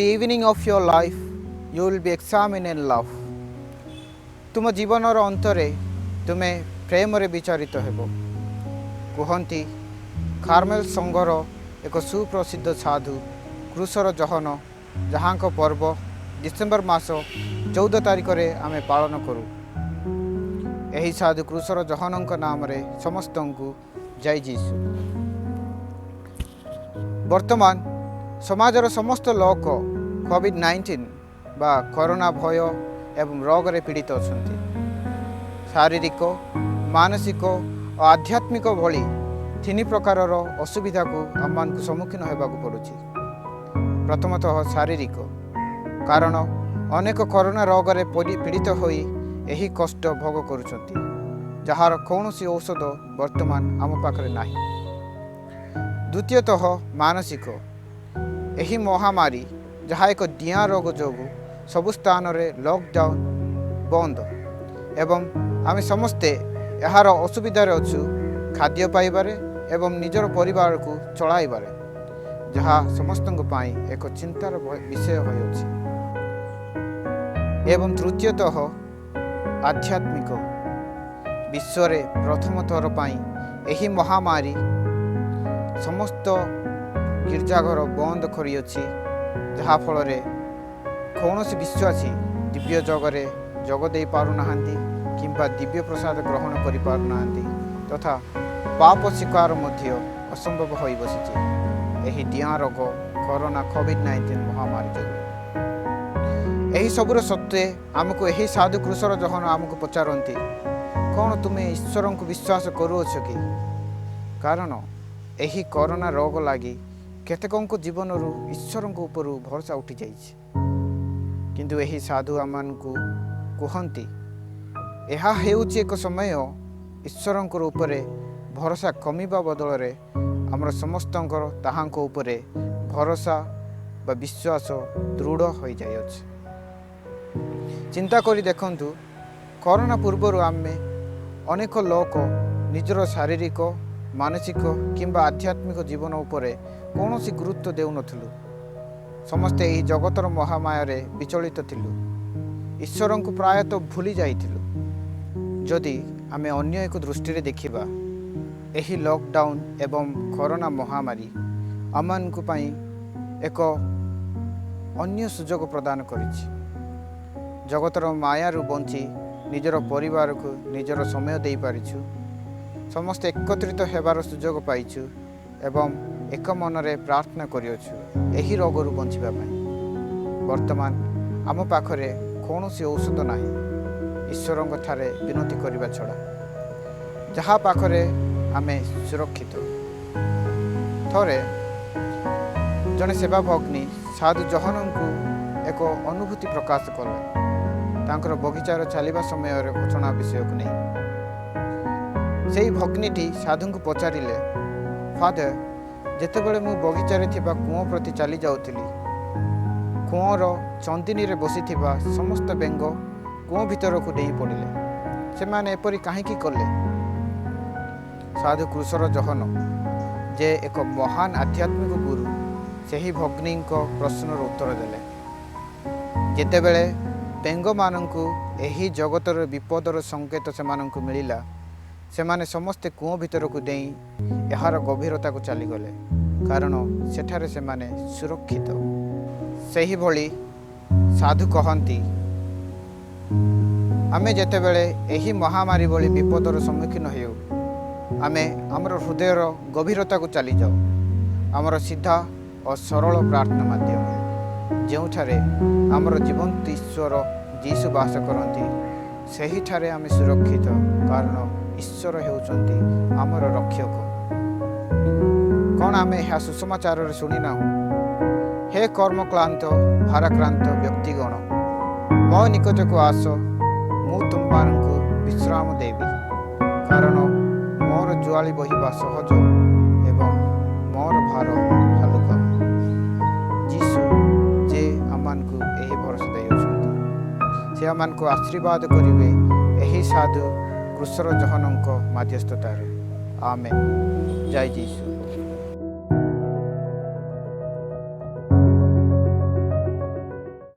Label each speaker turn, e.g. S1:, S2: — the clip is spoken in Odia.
S1: The evening of your life you will be examined in love. ତୁମ ଜୀବନର ଅନ୍ତରେ ତୁମେ ପ୍ରେମରେ ବିଚାରିତ ହେବ, କୁହନ୍ତି କାର୍ମେଲ ସଂଘର ଏକ ସୁପ୍ରସିଦ୍ଧ ସାଧୁ କ୍ରୁଶର ଜହନ, ଯାହାଙ୍କ ପର୍ବ ଡିସେମ୍ବର ମାସ 14 ତାରିଖରେ ଆମେ ପାଳନ କରୁ। ଏହି ସାଧୁ କ୍ରୁଶର ଜହନଙ୍କ ନାମରେ ସମସ୍ତଙ୍କୁ ଜୟ ଯୀଶୁ। ବର୍ତ୍ତମାନ ସମାଜର ସମସ୍ତ ଲୋକ କୋଭିଡ଼-19 ବା କରୋନା ଭୟ ଏବଂ ରୋଗରେ ପୀଡ଼ିତ ଅଛନ୍ତି। ଶାରୀରିକ, ମାନସିକ ଓ ଆଧ୍ୟାତ୍ମିକ ଭଳି ତିନି ପ୍ରକାରର ଅସୁବିଧାକୁ ଆମମାନଙ୍କୁ ସମ୍ମୁଖୀନ ହେବାକୁ ପଡ଼ୁଛି। ପ୍ରଥମତଃ ଶାରୀରିକ, କାରଣ ଅନେକ କରୋନା ରୋଗରେ ପୀଡ଼ିତ ହୋଇ ଏହି କଷ୍ଟ ଭୋଗ କରୁଛନ୍ତି, ଯାହାର କୌଣସି ଔଷଧ ବର୍ତ୍ତମାନ ଆମ ପାଖରେ ନାହିଁ। ଦ୍ୱିତୀୟତଃ ମାନସିକ। ଏହି ମହାମାରୀ, ଯାହା ଏକ ଡିଆଁ ରୋଗ ଯୋଗୁଁ ସବୁ ସ୍ଥାନରେ ଲକଡାଉନ୍, ବନ୍ଦ ଏବଂ ଆମେ ସମସ୍ତେ ଏହାର ଅସୁବିଧାରେ ଅଛୁ, ଖାଦ୍ୟ ପାଇବାରେ ଏବଂ ନିଜର ପରିବାରକୁ ଚଳାଇବାରେ, ଯାହା ସମସ୍ତଙ୍କ ପାଇଁ ଏକ ଚିନ୍ତାର ବିଷୟ ହୋଇଅଛି। ଏବଂ ତୃତୀୟତଃ ଆଧ୍ୟାତ୍ମିକ। ବିଶ୍ୱରେ ପ୍ରଥମ ଥର ପାଇଁ ଏହି ମହାମାରୀ ସମସ୍ତ ଗିର୍ଜାଘର ବନ୍ଦ କରିଅଛି, ଯାହାଫଳରେ କୌଣସି ବିଶ୍ୱାସୀ ଦିବ୍ୟ ଯଜ୍ଞରେ ଯୋଗ ଦେଇପାରୁନାହାନ୍ତି କିମ୍ବା ଦିବ୍ୟ ପ୍ରସାଦ ଗ୍ରହଣ କରିପାରୁନାହାନ୍ତି ତଥା ପାପ ସ୍ୱୀକାର ମଧ୍ୟ ଅସମ୍ଭବ ହୋଇ ବସିଛି ଏହି ଡିଆଁ ରୋଗ କରୋନା କୋଭିଡ଼-19 ମହାମାରୀ ଯୋଗୁଁ। ଏହି ସବୁର ସତ୍ତ୍ୱେ ଆମକୁ ଏହି ସାଧୁ କ୍ରୁଶର ଜହନ ଆମକୁ ପଚାରନ୍ତି, "କ'ଣ ତୁମେ ଈଶ୍ୱରଙ୍କୁ ବିଶ୍ୱାସ କରୁଅଛ କି?" କାରଣ ଏହି କରୋନା ରୋଗ ଲାଗି କେତେକଙ୍କ ଜୀବନରୁ ଈଶ୍ୱରଙ୍କ ଉପରୁ ଭରସା ଉଠିଯାଇଛି। କିନ୍ତୁ ଏହି ସାଧୁ ଆମମାନଙ୍କୁ କୁହନ୍ତି, ଏହା ହେଉଛି ଏକ ସମୟ ଈଶ୍ୱରଙ୍କ ଉପରେ ଭରସା କମିବା ବଦଳରେ ଆମର ସମସ୍ତଙ୍କର ତାହାଙ୍କ ଉପରେ ଭରସା ବା ବିଶ୍ୱାସ ଦୃଢ଼ ହୋଇଯାଇଅଛି। ଚିନ୍ତା କରି ଦେଖନ୍ତୁ, କରୋନା ପୂର୍ବରୁ ଆମେ ଅନେକ ଲୋକ ନିଜର ଶାରୀରିକ, ମାନସିକ କିମ୍ବା ଆଧ୍ୟାତ୍ମିକ ଜୀବନ ଉପରେ କୌଣସି ଗୁରୁତ୍ୱ ଦେଉନଥିଲୁ। ସମସ୍ତେ ଏହି ଜଗତର ମହାମାୟାରେ ବିଚଳିତ ଥିଲୁ। ଈଶ୍ୱରଙ୍କୁ ପ୍ରାୟତଃ ଭୁଲି ଯାଇଥିଲୁ। ଯଦି ଆମେ ଅନ୍ୟ ଏକ ଦୃଷ୍ଟିରେ ଦେଖିବା, ଏହି ଲକଡାଉନ୍ ଏବଂ କରୋନା ମହାମାରୀ ଆମମାନଙ୍କ ପାଇଁ ଏକ ଅନ୍ୟ ସୁଯୋଗ ପ୍ରଦାନ କରିଛି। ଜଗତର ମାୟାରୁ ବଞ୍ଚି ନିଜର ପରିବାରକୁ ନିଜର ସମୟ ଦେଇପାରିଛୁ। ସମସ୍ତେ ଏକତ୍ରିତ ହେବାର ସୁଯୋଗ ପାଇଛୁ ଏବଂ ଏକ ମନରେ ପ୍ରାର୍ଥନା କରିଅଛୁ ଏହି ରୋଗରୁ ବଞ୍ଚିବା ପାଇଁ। ବର୍ତ୍ତମାନ ଆମ ପାଖରେ କୌଣସି ଔଷଧ ନାହିଁ ଈଶ୍ୱରଙ୍କ ଠାରେ ବିନତି କରିବା ଛଡ଼ା, ଯାହା ପାଖରେ ଆମେ ସୁରକ୍ଷିତ। ଥରେ ଜଣେ ସେବା ଭଗ୍ନୀ ସାଧୁ ଜହନଙ୍କୁ ଏକ ଅନୁଭୂତି ପ୍ରକାଶ କଲେ ତାଙ୍କର ବଗିଚାର ଚାଲିବା ସମୟରେ ଘଟଣା ବିଷୟକୁ ନେଇ। ସେଇ ଭଗ୍ନୀଟି ସାଧୁଙ୍କୁ ପଚାରିଲେ, "ଫାଦର, ଯେତେବେଳେ ମୁଁ ବଗିଚାରେ ଥିବା କୂଅ ପ୍ରତି ଚାଲି ଯାଉଥିଲି, କୂଅର ଚନ୍ଦିନୀରେ ବସିଥିବା ସମସ୍ତ ବେଙ୍ଗ କୂଅ ଭିତରକୁ ଡେଇଁ ପଡ଼ିଲେ। ସେମାନେ ଏପରି କାହିଁକି କଲେ?" ସାଧୁ କ୍ରୁଶର ଜହନ, ଯେ ଏକ ମହାନ ଆଧ୍ୟାତ୍ମିକ ଗୁରୁ, ସେହି ଭଗ୍ନୀଙ୍କ ପ୍ରଶ୍ନର ଉତ୍ତର ଦେଲେ, ଯେତେବେଳେ ବେଙ୍ଗମାନଙ୍କୁ ଏହି ଜଗତର ବିପଦର ସଂକେତ ସେମାନଙ୍କୁ ମିଳିଲା, ସେମାନେ ସମସ୍ତେ କୂଅ ଭିତରକୁ ଡେଇଁ ଏହାର ଗଭୀରତାକୁ ଚାଲିଗଲେ, କାରଣ ସେଠାରେ ସେମାନେ ସୁରକ୍ଷିତ। ସେହିଭଳି ସାଧୁ କହନ୍ତି, ଆମେ ଯେତେବେଳେ ଏହି ମହାମାରୀ ଭଳି ବିପଦର ସମ୍ମୁଖୀନ ହେଉ, ଆମେ ଆମର ହୃଦୟର ଗଭୀରତାକୁ ଚାଲିଯାଉ ଆମର ସିଧା ଓ ସରଳ ପ୍ରାର୍ଥନା ମାଧ୍ୟମରେ, ଯେଉଁଠାରେ ଆମର ଜୀବନ୍ତ ଈଶ୍ୱର ଯୀଶୁ ବାସ କରନ୍ତି। ସେହିଠାରେ ଆମେ ସୁରକ୍ଷିତ, କାରଣ ଈଶ୍ୱର ହେଉଛନ୍ତି ଆମର ରକ୍ଷକ। କ'ଣ ଆମେ ଏହା ସୁସମାଚାରରେ ଶୁଣିନାହୁଁ? "ହେ କର୍ମକ୍ଳାନ୍ତ, ଭାରାକ୍ରାନ୍ତ ବ୍ୟକ୍ତିଗଣ, ମୋ ନିକଟକୁ ଆସ, ମୁଁ ତୁମମାନଙ୍କୁ ବିଶ୍ରାମ ଦେବି। କାରଣ ମୋର ଜୁଆଳି ବହିବା ସହଜ ଏବଂ ମୋର ଭାର ହାଲୁକା।" ଯୀଶୁ ଯେ ଆମମାନଙ୍କୁ ଏହି ଭରସା ଦେଇଅଛନ୍ତି, ସେ ଆମମାନଙ୍କୁ ଆଶୀର୍ବାଦ କରିବେ ଏହି ସାଧୁ କ୍ରୁଶର ଜହନଙ୍କ ମାଧ୍ୟସ୍ଥତାରେ। ଆମେନ୍। ଜୟ ଯୀଶୁ।